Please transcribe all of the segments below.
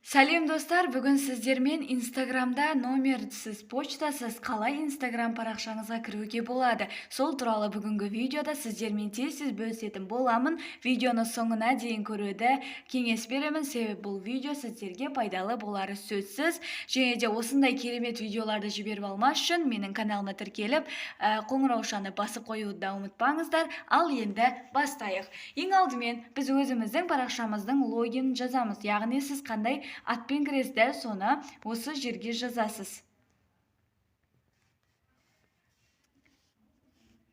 Сәлем, достар! Бүгін сіздермен Инстаграмда номерсіз, почтасыз қалай Инстаграм парақшаңызға кіруге болады, сол туралы бүгінгі видеода сіздермен тез-тез бөлісетін боламын. Видеоны соңына дейін көруді кеңес беремін, себебі бұл видео сіздерге пайдалы болары сөзсіз. Және де осындай керемет видеоларды жіберіп алмас үшін менің каналыма тіркеліп, қоңыраушаны басып қоюды да ұмытпаңыздар. Ал енді бастайық. Ең алдымен біз өзіміздің парақшамыздың логинін жазамыз, яғни сіз қандай атпен кіресіз, дәл соны осы жерге жазасыз.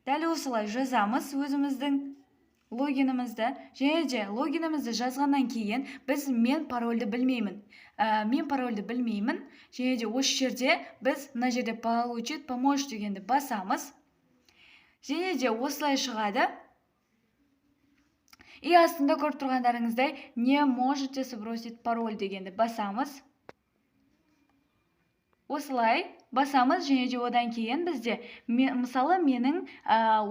Дәл осылай жазамыз өзіміздің логинімізді. Және де логинімізді жазғаннан кейін біз мен парольді білмеймін. Мен парольді білмеймін. Және де осы жерде біз мына жерде «Получить помощь» дегенді басамыз. Және де осылай шығады. И астында көріп тұрғандарыңыздай, «Не можете сбросить пароль» дегенді басамыз. Осылай басамыз. Және де одан кейін бізде мысалы, менің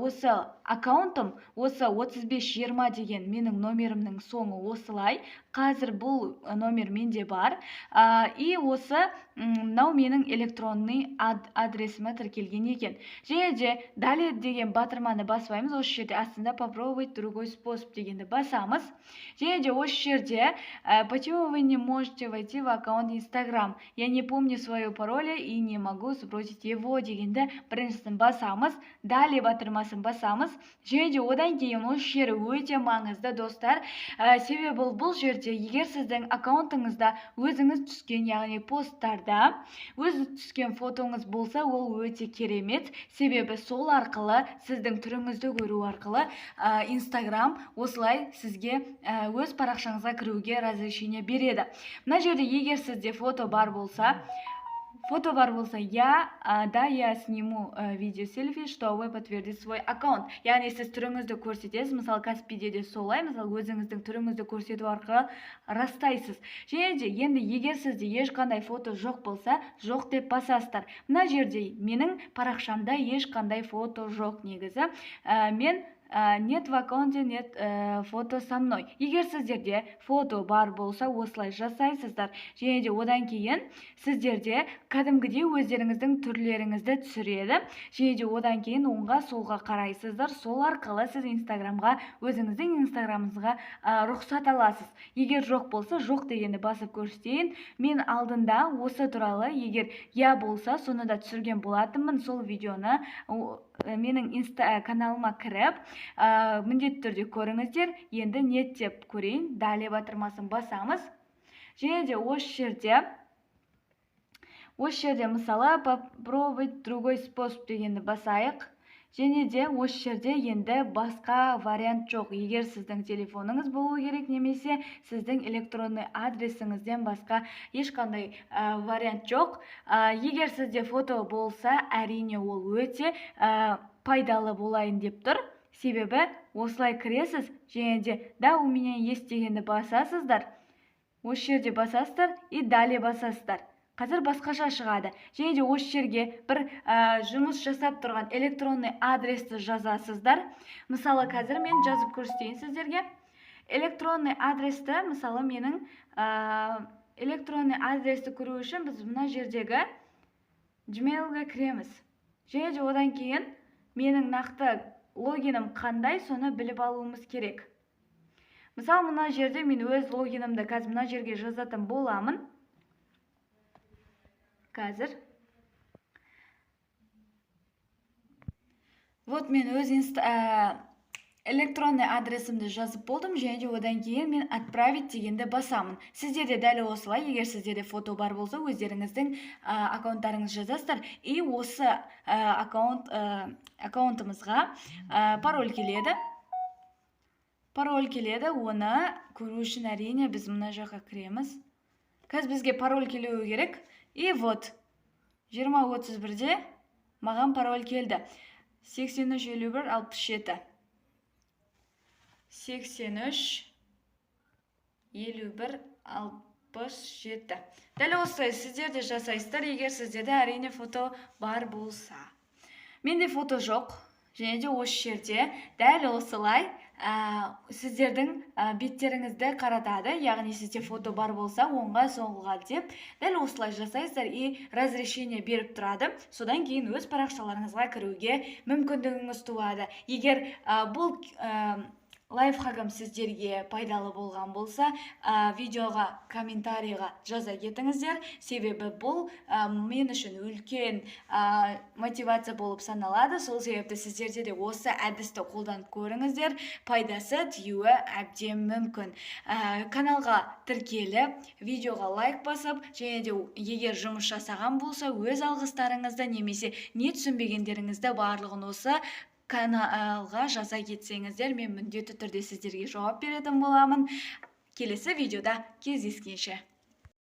осы аккаунтым, осы 3520 деген менің номерімнің соңы осылай. Қазір бұл номер менде бар. И осы мынау менің электронный адресіме тіркелген екен. Және де «Далее» деген батырманы баспаймыз. Осы жерде астында «Попробовать другой способ» дегенді басамыз. Және де осы жерде «Почему вы не можете войти в аккаунт Инстаграм?», «Я не помню свое пароля и не могу сбросить его» дегенді біріншісін басамыз. «Далее» батырмасын басамыз. Және де одан кейін осы жері өте маңызды, достар, себебі бұл жерде егер сіздің аккаунтыңызда өзіңіз түскен, яғни посттарда өз түскен фотоңыз болса, ол өте керемет, себебі сол арқылы, сіздің түріңізді көру арқылы Инстаграм осылай сізге өз парақшаңызға кіруге разрешение береді. Мына жерде егер сізде фото бар болса, фото бар болса, я, да, я сниму видео селфи, чтобы подтвердить свой аккаунт. Яғни сіз түріңізді көрсетесіз, мысалы, Каспиде де солай, мысалы, өзіңіздің түріңізді көрсету арқылы растайсыз. Және де енді егер сізде ешқандай фото жоқ болса, «Жоқ» деп басасыздар. Мына жерде менің парақшамда ешқандай фото жоқ негізі. Мен нет, в аккаунте нет фото со мной. Егер сіздерде фото бар болса, осылай жасайсыздар. Және де одан кейін сіздерде кәдімгідей өздеріңіздің түрлеріңізді түсіреді. Және де одан кейін оңға, солға қарайсыздар. Сол арқылы сіз Инстаграмға, өзіңіздің Инстаграмыңызға рұқсат аласыз. Егер жоқ болса, «Жоқ» дегенді басып көрсетейін. Мен алдында осы туралы, егер я болса, соны да түсірген болатынмын. Сол видеоны менің инста каналыма кіріп, міндетті түрде көріңіздер. Енді «Нет» деп көрейін. «Далее» батырмасын басамыз. Және де осы жерде, мысалы, «Попробовать другой способ» дегенді басайық. Және де осы жерде енді басқа вариант жоқ. Егер сіздің телефоныңыз болу керек немесе сіздің электронный адресіңізден басқа ешқандай вариант жоқ. Егер сізде фото болса, әрине, ол өте пайдалы болайын деп тұр. Себебі осылай кіресіз және де «Да, у меня есть» дегенді басасыздар. Осы жерде басасыздар и «Далее» басасыздар. Қазір басқаша шығады. Және де осы жерге бір жұмыс жасап тұрған электронный адресті жазасыздар. Мысалы, қазір мен жазып көрсетейін сіздерге электронный адресті. Мысалы, менің электронный адресті көру үшін біз мына жердегі Gmailге кіреміз. Және де одан кейін менің нақты логинім қандай, соны біліп алуымыз керек. Мысалы, мына жерде мен өз логинімді қазір мына жерге жазатын боламын. Қазір. Вот мен өз электронный адресімді жазып болдым. Және де одан кейін мен «Отправить» дегенді басамын. Сіздер де дәл осылай, егер сіздерде фото бар болса, өздеріңіздің аккаунттарыңызды жазасыздар. И осы аккаунтымызға пароль келеді. Пароль келеді, оны көру үшін, әрине, біз мына жаққа кіреміз. Қазір бізге пароль келуі керек. И вот 20:31-де маған пароль келді. 83 51 67. 83 51 67. Дәл осылай сіздер де жасайсыздар, егер сіздерде, әрине, фото бар болса. Менде фото жоқ. Және де осы жерде дәл осылай. сіздердің беттеріңізді қаратады, яғни сізде фото бар болса, оңға, солға деп дәл осылай жасайсыздар и разрешение беріп тұрады. Содан кейін өз парақшаларыңызға кіруге мүмкіндігіңіз туады. Егер бұл лайфхагым сіздерге пайдалы болған болса, видеоға комментарийға жаза кетіңіздер, себебі бұл мен үшін үлкен мотивация болып саналады. Сол себепті сіздерде де осы әдісті қолданып көріңіздер, пайдасы тиюі әбден мүмкін. Каналға тіркеліп, видеоға лайк басып және де егер жұмыс жасаған болса, өз алғыстарыңызды немесе не түсінбегендеріңізді, барлығын осы каналға жаза кетсеңіздер, мен міндетті түрде сіздерге жауап беретін боламын. Келесі видеода кездескенше!